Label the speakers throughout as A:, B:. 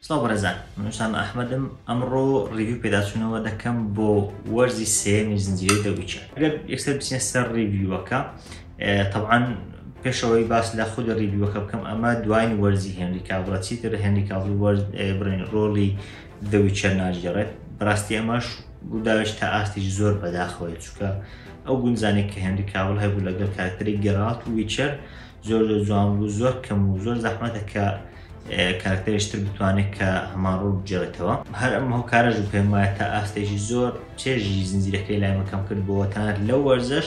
A: سڵاو بەڕێزان، من ئوسامە ئەحمەدم، ئەمڕۆ review پێداچوونەوە دەکەم بۆ وەرزی سێیەمی زنجیرەی The Witcher. ئەگەر یەکسەر بچینە سەر review ەکە، تەبعەن پێشەوەی باس لە خودی review ەکە بکەم، ئەمە دواین وەرزی هێنری کاڤڵە، چیتر هێنری کاڤڵ وەرز بڕین ڕۆڵی The Witcher ناگێڕێت. بەڕاستی ئەمەش ڕووداوێک تا ئاستێکی زۆر بەداخەوەیە، چونکە ئەو گونجانێک کە هێنری کاڤڵ هەبوو لەگەڵ کارکتەری گێراڵت و Witcher زۆر زۆر جوان بوو. زۆر کەم و زۆر زەحمەتە کە کارکتەرێکی تر بتوانێت کە هەمان ڕۆڵ بگێڕێتەوە. هەر ئەم هۆکارەش پێم وایە تا ئاستێکی زۆر چێژی زنجیرەکەی لای من کەم کرد بۆ تەنانەت لەو وەرزەش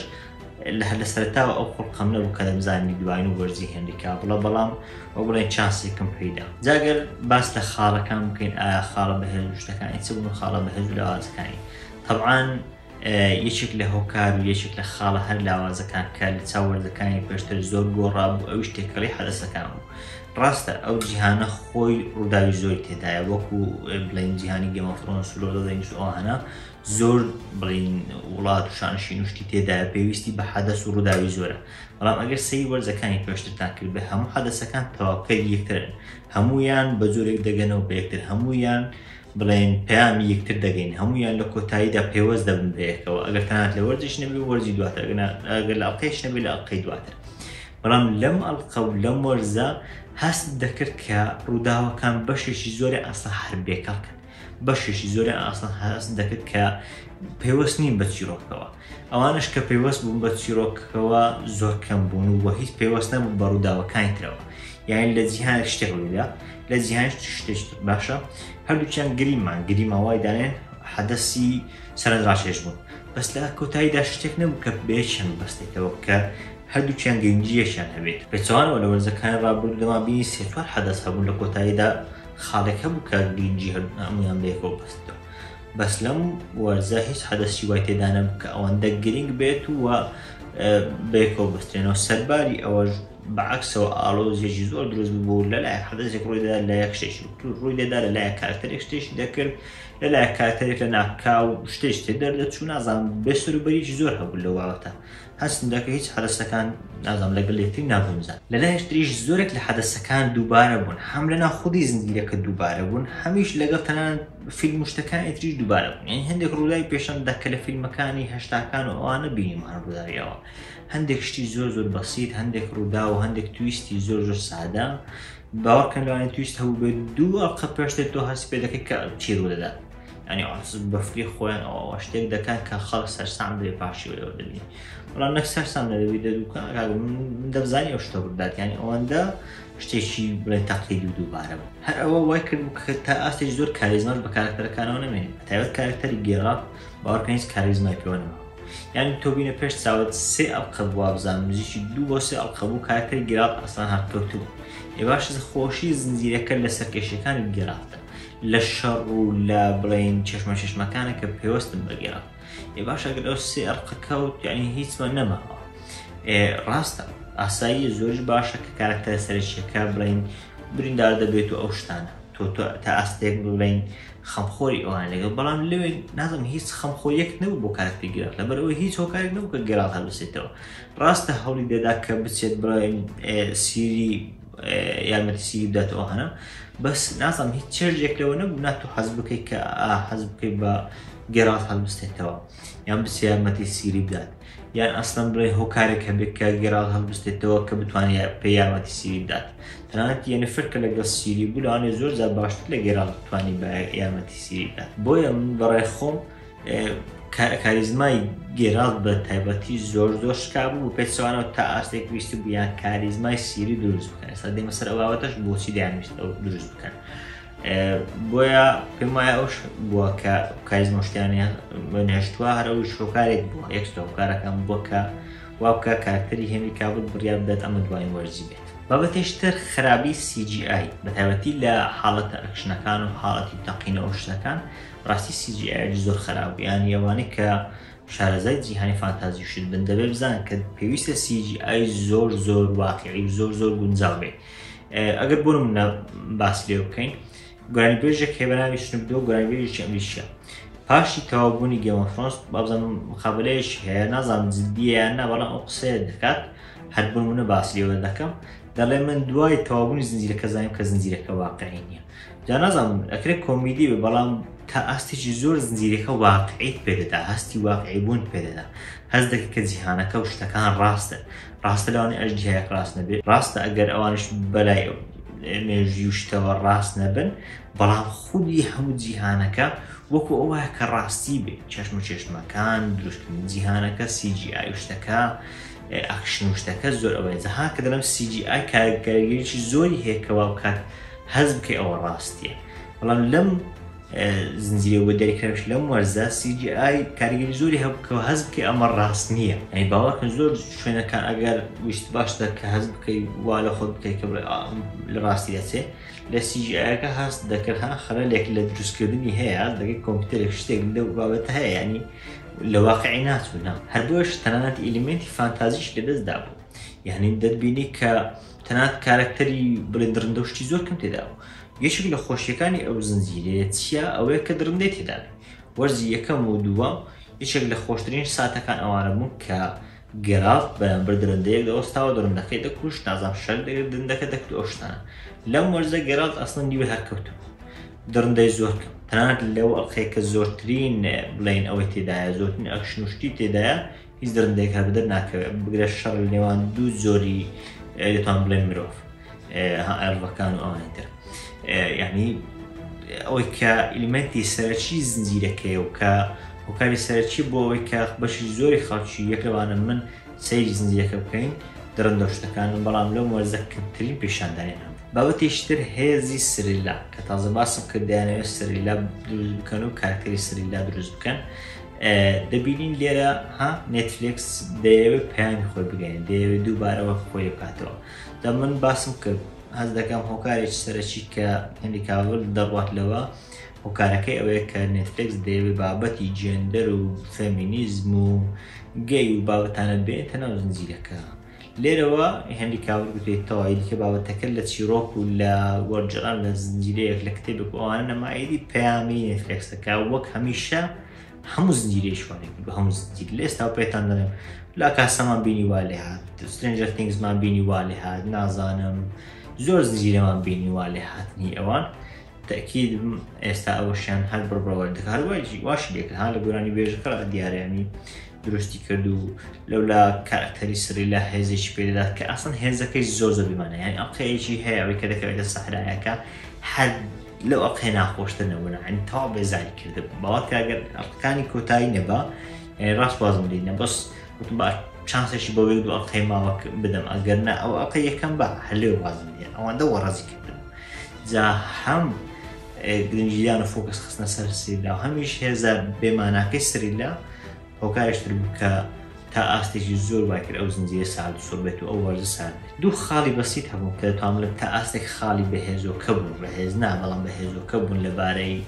A: لە هەر لە سەرەتاوە ئەو خوڵقەم نەبوو کە دەمزانی دواین و وەرزی هێنری کاڤڵە، بەڵام وە بڵێن چانسێکم پێیدا. جاگەر باس لە خاڵەکان بکەین، ئایا خاڵە بەهێز و شتەکانی چ بوون و خاڵە بەهێز و لاوازەکانی؟ تەبعەن یەکێک لە هۆکار و یەکێک لە خاڵە هەر لاوازەکان کە لە چاو وەرزەکانی پێشتر زۆر گۆڕا بوو، ئەویش تێکەڵی حەدەسەکان بوو. ڕاستە ئەو جیهانە خۆی ڕووداوی زۆری تێدایە، وەکو بڵێن جیهانی Game of Thrones و Lord of the Rings و ئەوانە، زۆر بڵین وڵات و شانشین و شتی تێدایە، پێویستی بە حەدەس و ڕووداوی زۆرە. بەڵام ئەگەر سەیری وەرزەکانی پێشترتان کرد بێ، هەموو حەدەسەکان تەواوکەری یەکترن، هەموویان بە جۆرێک دەگەنەوە بە یەکتر، هەموویان بڵێن پەیامی یەکتر دەگەین، هەموویان لە کۆتاییدا پەیوەست دەبن بە یەکەوە، ئەگەر تەنانەت لە وەرزیش نەبێ وەرزی دواتر، ئەگەر لە ئەڵقەیش نەبێ لە ئەڵقەی دواتر. بەڵام لەم ئەڵقە و لەم وەرزە هەست دەکرد کە ڕووداوەکان بەشێکی زۆری ئەسڵا هەر بێکەڵکن، بەشێکی زۆریان ئەسڵا هەست دەکرد کە پەیوەست نین بە چیرۆکەوە. ئەوانش کە پەیوەست بوون بە چیرۆکەوە زۆر کەم بوون و هیچ پەیوەست نەبوون بە ڕووداوەکانی ترەوە. یعنی لە جیهانێک شتێک ڕوویدا، لە جیهان شتێک باشە، هەردووکیان گریمان گریما وای دانێن حەدەسی سەرنجڕاکێش بوون، بەس لە کۆتاییدا شتێک نەبوو کە بەیەکیان ببەستێتەوە کە هەردووکیان گرنگییەکیان هەبێت. پێچەوانەوە لە وەرزەکانی ڕابردوو دەمان بینی سێ چوار حەدەس هەبوون، لە کۆتاییدا خاڵێک هەبوو کە گرنگی هەموویان بەیەکەوە بەستێتەوە. بەس لەم وەرزە هیچ حەدەسی وای تێدا نەبوو کە ئەوەندە گرنگ بێت و بەیەکەوە بەسترێنەوە. سەرباری ئەوەش بەعکسەوە ئاڵۆزیەکی زۆر دروست بوو، لەلایەک حەدەسێک ڕووی دەدا، لە یەک شتێکی ڕووی دەدا، لەلایەک کارکتەرێک شتێکی دەکرد، لەلایەک کارکتەرێک لە ناکاو شتێکی تێ دەردەچوو، نازانم بێسەروبەریی زۆر هەبوو لەو بابەتە. هەستم دەکرد هیچ حەدەسەکان نازانم لەگەڵ یەکتری ناگونجان. لەلایەکی تریش زۆرێک لە حەدەسەکان دووبارە بوون، هەم لەناو خودی زنجیرەکە دووبارە بوون، هەمیش لەگەڵ تەنانەت فیلم و شتەکانی تریش دووبارە بوون. یعنی هەندێک ڕووداوی پێشان دەدا کە لە فیلمەکانی هەشتاکان و ئەوانە بینیمان ڕووداوی ئەوە، هەندێک شتی زۆر زۆر بەسیت، هەندێک ڕووداو و هەندێک twist ی زۆر زۆر سادە. باوەڕکەن لەوانەیە twist هەبوو بێت دوو ئەڵقە پێشتر تۆ هەست پێ دەکەیت کە چی ڕوودەدات. یعنی بەفری خۆیان ئەوە شتێک دەکەن کە خەڵک سەرسام دەبێت پاشی ئەوە دەبینی، بەڵام نەک سەرسام نەدەبی دەدووکە من دەمزانی ئەو شتە ڕوودات. یعنی ئەوەندە شتێکی بڵێن تەقلیدی و دووبارە بوو. هەر ئەوە وای کرد بوو کە تا ئاستێکی زۆر کاریزماش بە کارکتەرەکانەوە نەمێنێت، بە تایبەت کارکتەری گێراڵت باوەڕکەن هیچ کاریزمای پێوە نەما. یعنی تۆ بینە پێش چاوت سێ ئەڵقە بوو، وابزانم نزیکی دوو بۆ سێ ئەڵقە بوو کارکتەری گێراڵت ئەسڵەن هەرکەوتبوو. ئێ باش خۆشی زنجیرەکە لە سەرکێشیەکانی گێراڵتە، لە شەڕ و لە بڵێن چێشمە چێشمەکانە کە پەیوەستن بە گێراڵت. ئێ باش ئەگەر ئەو سێ ئەڵقە کەوت یعنی هیچمان نەماوە. ئێ ڕاستە ئاساییە، زۆریش باشە کە کارکتەرە سەرەکیەکە بڵێن بریندار دەبێت و ئەو شتانە تۆ تا ئاستێک بڵێن خەمخۆری ئەوان لەگەڵ، بەڵام لەوێ نازم هیچ خەمخۆریەک نەبوو بۆ کارکتەری گێراڵت، لەبەر ئەوەی هیچ هۆکارێک نەبوو کە گێراڵت هەڵبسێتەوە. ڕاستە هەوڵی دەدا کە بچێت بڵێن سیری یارمەتی سیری بداتەوە هەنە، بەس نازانم هیچ چێژێک لەوە نەبوو ناتۆ حەز بکەیت کە حەز بکەیت بە گێراڵت هەڵبستێتەوە یان بچێت یارمەتی سیری بدات، یان ئەسڵەن بڵێ هۆکارێک هەبێت کە گێراڵت هەڵبستێتەوە کە بتوانێت پێ یارمەتی سیری بدات. تەنانەت یەنفەر کە لەگەڵ سیری بوو لەوانەیە زۆر جار باشتر لە گێراڵت بتوانێت بە یارمەتی سیری بدات. بۆیە من بەڕای خۆم کاریزمای گێراڵت بە تایبەتی زۆر زۆر شکا بوو و پێچەوانەوە تا ئاستێک ویستی بوو یان کاریزمای سیری دروست بکەن. ئێستا دێمە سەر ئەو بابەتەش بۆچی دەیانویست ئەو دروست بکەن. بۆیە پێم وایە ئەوش بووە کە کاریزما شتیانیان نهێشتووە، هەر ئەوش هۆکارێک بووە، یەک لە هۆکارەکان بووە کە وا بکە کارکتەری هێنری کاڤڵ بڕیار بدات ئەمە دوایین وەرزی بێت. بابەتێشتر خراپی CGI بە تایبەتی لە حاڵەتە ئەکشنەکان و حاڵەتی تەقینەوە شتەکان، ڕاستی CGI زۆر خراپ بوو. یعنی ئەوانەی کە شارەزای جیهانی فانتازی شت بن دەبێت بزانن کە پێویستە CGI زۆر زۆر واقعی و زۆر زۆر گونجاو بێت. ئەگەر بۆ نمونە باس لێ بکەین، گۆرانیبێژێک هەیە بە ناوی سنوپ دۆگ، گۆرانیبێژێکی ئەمریکیە. پاشی تەواوبوونی Game of Thrones بابزانم مقابلەیەکی هەیە، نازانم جدیە یان نا، بەڵام ئەو قسەیە دەکات، هەر بۆ نمونە باس لێوە دەکەم، دەڵێ من دوای تەواوبوونی زنجیرەکە زانیم کە زنجیرەکە واقعی نییە. جا نازانم ئەکرێت کۆمیدی بێ بەڵام تا ئاستێکی زۆر زنجیرەکە واقعیت پێدەدا، هەستی واقعی بوون پێدەدا، هەست دەکەی کە جیهانەکە و شتەکان ڕاستن. ڕاستە لەوانەیە ئەژدیهایەک ڕاست نەبێ، ڕاستە ئەگەر ئەوانش بەلای مێژوی و شتەوە ڕاست نەبن، بەڵام خودی هەموو جیهانەکە وەکو ئەوە کە ڕاستی بێ، چەشم و چێشمەکان، دروستکردنی جیهانەکە، CGI و شتەکە، ئەکشن و شتەکە زۆر ئەوەیە. جەها کە دەڵێم CGI کاریگەریی زۆری هەیە کە وا بکات هەست بکەی ئەوە ڕاستیە، بەڵام لەم زنجیرە وە دەرکراوش لەم وەرزە CGI کاریگەری زۆری هەبوو کە هەست بکەی ئەمە ڕاست نییە. یعنی باوەڕکەن زۆر شوێنەکان ئەگەر ویست باشتر کە هەست بکەی وا لە خۆت بکەی کە بڵێ لە ڕاستی دەچێ، لە CGI ەکە هەست دەکرد ها خەلەلێک لە دروستکردنی هەیە، هەست دەکەی کۆمپیوتەرێک شتێک لەو بابەتە هەیە، یعنی لە واقعی ناچوو نا. هەر بۆیەش تەنانەت element ی فانتازیش لەدەست دابوو، یعنی دەتبینی کە تەنانەت کارەکتەری بڵێ دڕندە و شتی زۆر کەم تێدا بوو. یەکێک لە خۆشیەکانی ئەو زنجیرەیە چییە؟ ئەوەیە کە دڕندەی تێدا بێ. وەرزی یەکەم و دووەم یەکێک لە خۆشترین ساتەکان ئەوانە بوون کە گێراڵت بەرامبەر درندەیەک دەوەستاوە، درندەکەی دەکوشت، نازانم شەر دەگرت، درندەکە دەکرد ئەو شتانە. لەم وەرزە گێراڵت ئەسڵەن نیوەی هەر کەوتبوو، درندەی زۆر کەم، تەنانەت لەو ئەڵقەیە کە زۆرترین بڵێین ئەوەی تێدایە، زۆرترین ئەکشن و شتی تێدایە، هیچ درندەیەک هەر بەدەر ناکەوێت، بگرە شەڕ لە نێوان دوو جۆری دەتوان بڵێن مرۆڤ، ها ئەرڤەکان و ئەوانی تر. یعنی ئەوەی کە element ی سەرەکی زنجیرەکەیە و کە هۆکاری سەرەکی بۆ ئەوەی کە بەشی زۆری خەڵکی یەک لەوانە من سەیری زنجیرەکە بکەین دڕندە شتەکانن، بەڵام لەم وەرزە کەمترین پیشاندانیان هەبوو. بابەتێکی تر هێزی سریلا کە تازە باسم کرد دەیانەوێت سریلا دروست بکەن و کارکتەری سریلا دروست بکەن. دەبینین لێرە ها نێتفلێکس دەیەوێت پەیامی خۆی بگەێنێت، دەیەوێت دووبارە وەک خۆی بکاتەوە. دە من باسم کرد هەست دەکەم هۆکارێکی سەرەکی کە هێنری کاڤل دەڕوات لەوە هۆکارەکەی ئەوەیە کە نێتفلێکس دەیەوێت بابەتی gender و فێمینیزم و gay و بابەتانە بێنێتە ناو زنجیرەکە. لێرەوە هێنری کاڤل گوتەی تەواوی دیکە بابەتەکە لە چیرۆک و لە وەرجێڕان لە زنجیرەیەک لە کتێبێک و ئەوانە نەما، ئیدی پەیامی نێتفلێکسەکە وەک هەمیشە هەموو زنجیرەیەکی وانەی کردو، هەموو زنجیر لە ئێستا پێتان دەڵێم لا کاسەمان بینی وا لێ هات، سترێنجەر تینگزمان بینی وا لێ هات، نازانم زۆر زنجیرەمان بینی وا لێ هاتنی ئەوان. تەکید ئێستا ئەوەشیان هەر بڕبڕەوە دەکات، هەر واشی لێکرد ها لە گۆرانی بێژەکە دیارەیانی دروستی کرد و لەولا کارکتەری سریلا هێزێکی پێدەدات کە ئەسڵەن هێزەکەی زۆر زۆر بێمانە، یعنی ئەڵقەیەکی هەیە ئەوەی کە دەکەوێتە سەحرایەکە هەر لەو ئەڵقەیە ناخۆشتر نەبوون، یعنی تەواو بێزاری کردبوو. باوەڕ کە ئەگەر ئەڵقەکانی کۆتایی نەبا، یعنی ڕاست وازم لێی نە، بەس وتم با چانسێکی بۆ یەک دوو ئەڵقەی ماوە بدەم، ئەگەر نا ئەو ئەڵقەی یەکەم با هەر لێ وازم لێ، ئەوەندە وەڕەزی کردبوو. جا هەم گرنگیدان و focus خستنە سەر سریلا و هەمیش هێزە بێماناکەی سریلا هۆکارێکی تر بوو کە تا ئاستێکی زۆر وای کرد ئەو زنجیرە سارد و سڕ بێت و ئەو وەرزە سارد بێت. دوو خاڵی بەسیت هەبوون کە دەتوانم بڵێم تا ئاستێک خاڵی بەهێزۆکە بوون، بەهێز نا بەڵام بەهێزۆکە بوون لەبارەی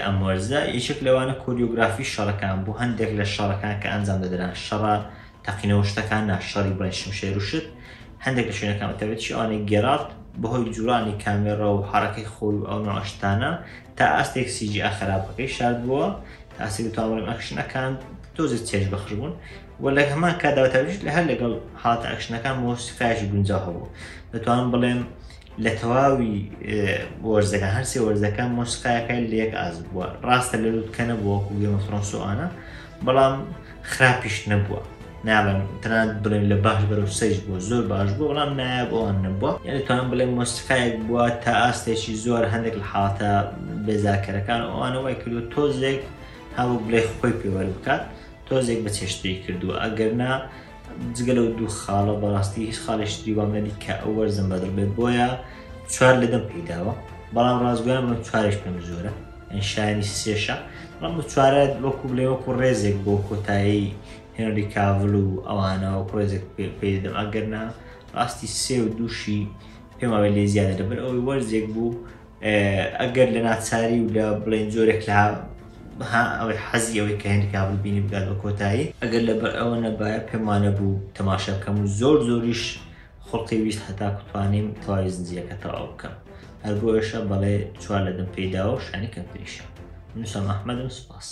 A: ئەم وەرزە. یەکێک لەوانە کۆریۆگرافی شەڕەکان بوو، هەندێک لە شەڕەکان کە ئەنجام دەدران شەڕە تەقینەوە شتەکان نا، شەڕی بڵێن شمشێر و شت، هەندێک لە شوێنەکان بە تایبەتیش ئەوانەی گێراڵت بەهۆی جوڵانی کامێڕا و حەڕەکەی خۆی و ئەو نوعە شتانە تا ئاستێک CGI خراپەکەی شاردبووە، تا ئاستێک دەتوانم بڵێم ئەکشنەکان تۆزێک چێژ بەخش بوون و لە هەمان کاتدا بە تایبەتیش لە هەر لەگەڵ حاڵەتە ئەکشنەکان مۆسیقایەکی گونجاو هەبوو. دەتوانم بڵێم لە تەواوی وەرزەکان هەر سێ وەرزەکە مۆسیقایەکە لە یەک ئاست بووە، ڕاستە لە لوتکە نەبووە وەکو Game of Thrones و ئەوانە، بەڵام خراپیش نەبووە، ناڵێم تەنانەت بڵێم لە باش بەرەو سەیش بووە، زۆر باش بووە بەڵام نایاب ئەوان نەبووە. یعنی دەتوانم بڵێم مۆسیقایەک بووە تا ئاستێکی زۆر هەندێک لە حاڵەتە بێزارکەرەکان و ئەوانە وای کردووە تۆزێک هەوک بڵێ خۆی پێوەر بکات، تۆزێک بە چێشتری کردووە. ئەگەر نا جگە لەو دوو خاڵە بەڕاستی هیچ خاڵێکی تری وام نەدی کە ئەو وەرزم بەدڵ بێت، بۆیە چوار لە دەم پێی داوە، بەڵام ڕاستگۆیان بڵێم چوارێش پێم زۆرە، یعنی شایانی سێشە، بەڵام بۆ چوارە وەکو بڵێ وەکو ڕێزێک بۆ کۆتایی هێنری کاڤل و ئەوانە وەکو ڕێزێک پێی دەدەم، ئەگەر نا ڕاستی سێ و دووشی پێم وابێ لێ زیادە، لەبەر ئەوەی وەرزێک بوو ئەگەر لە ناچاری و لە بڵێن جۆرێک لە ها ئەوەی حەزی ئەوەی کە هێنری کاڤل بینی بگات بە کۆتایی، ئەگەر لەبەر ئەوە نەبایە پێم وانەبوو تەماشا بکەم و زۆر زۆریش خوڵقی ویست هەتاکو توانیم تەواوی زنجیرەکە تەواو بکەم، هەر بۆیەشە بەڵێ چوار لە دەم پێی داوە و شانی کەمتریشە. من وسام ئەحمەدم، سوپاس.